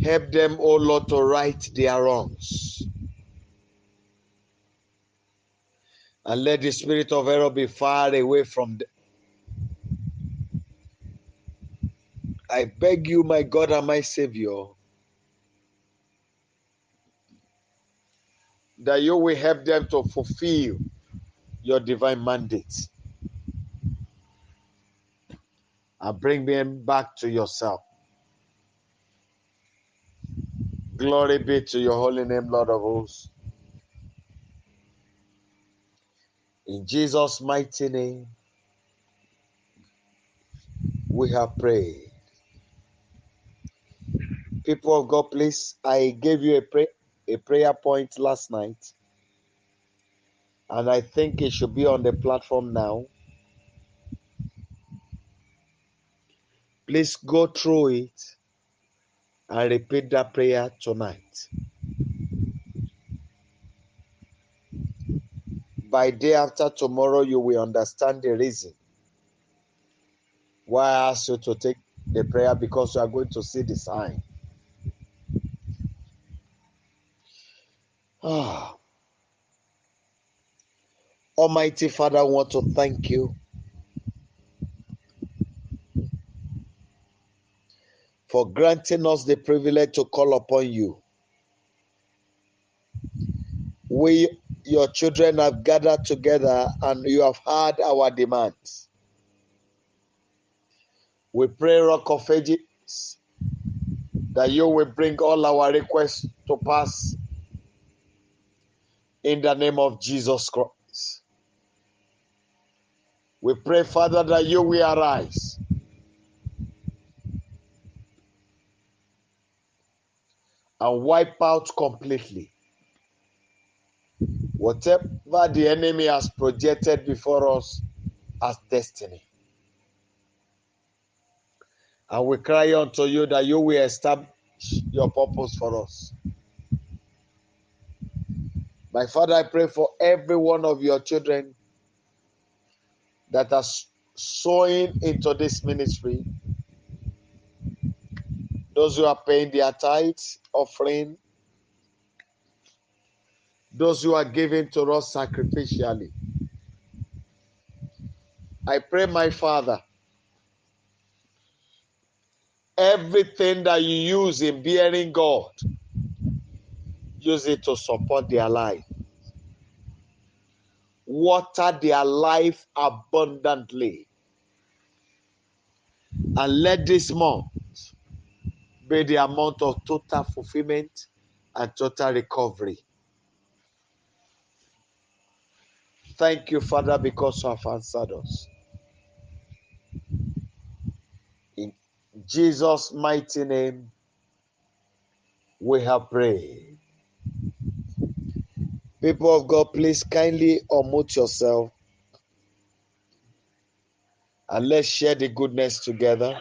S1: Help them, O Lord, to right their wrongs. And let the spirit of error be far away from them. I beg you, my God and my Savior, that you will help them to fulfill your divine mandate and bring them back to yourself. Glory be to your holy name, Lord of hosts. In Jesus' mighty name, we have prayed. People of God, please, I gave you a prayer point last night, and I think it should be on the platform now. Please go through it and repeat that prayer tonight. By day after tomorrow, you will understand the reason why I asked you to take the prayer, because you are going to see the sign. Almighty Father, I want to thank you for granting us the privilege to call upon you. We, your children, have gathered together and you have heard our demands. We pray, Rock of Ages, that you will bring all our requests to pass in the name of Jesus Christ. We pray, Father, that you will arise and wipe out completely whatever the enemy has projected before us as destiny. And we cry unto you that you will establish your purpose for us. My Father, I pray for every one of your children that are sowing into this ministry. Those who are paying their tithes, offering, those who are giving to us sacrificially. I pray, my Father, everything that you use in bearing God, use it to support their life. Water their life abundantly. And let this month be the amount of total fulfillment and total recovery. Thank you, Father, because you have answered us. In Jesus' mighty name, we have prayed. People of God, please kindly unmute yourself and let's share the goodness together.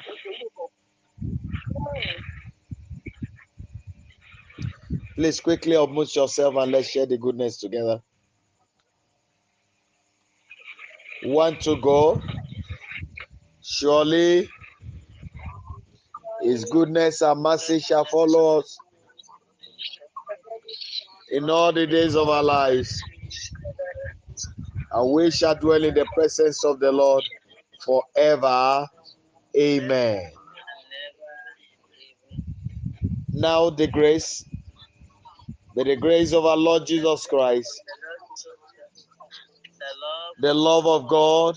S1: Please quickly unmute yourself and let's share the goodness together. One to go. Surely His goodness and mercy shall follow us in all the days of our lives, and we shall dwell in the presence of the Lord forever. Amen. Now the grace, may the grace of our Lord Jesus Christ, the love of God,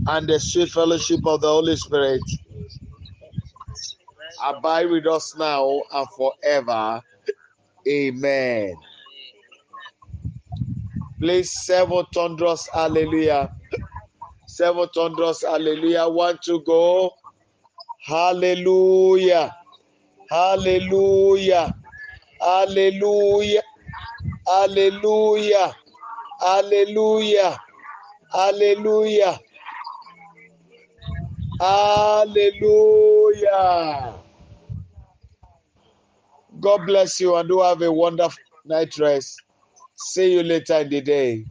S1: and the sweet fellowship of the Holy Spirit abide with us now and forever. Amen. Please, seven thunderous hallelujah. Seven thunderous hallelujah. One to go. Hallelujah. Hallelujah. Hallelujah. Hallelujah. Hallelujah. Hallelujah. Hallelujah. God bless you and do have a wonderful night rest. See you later in the day.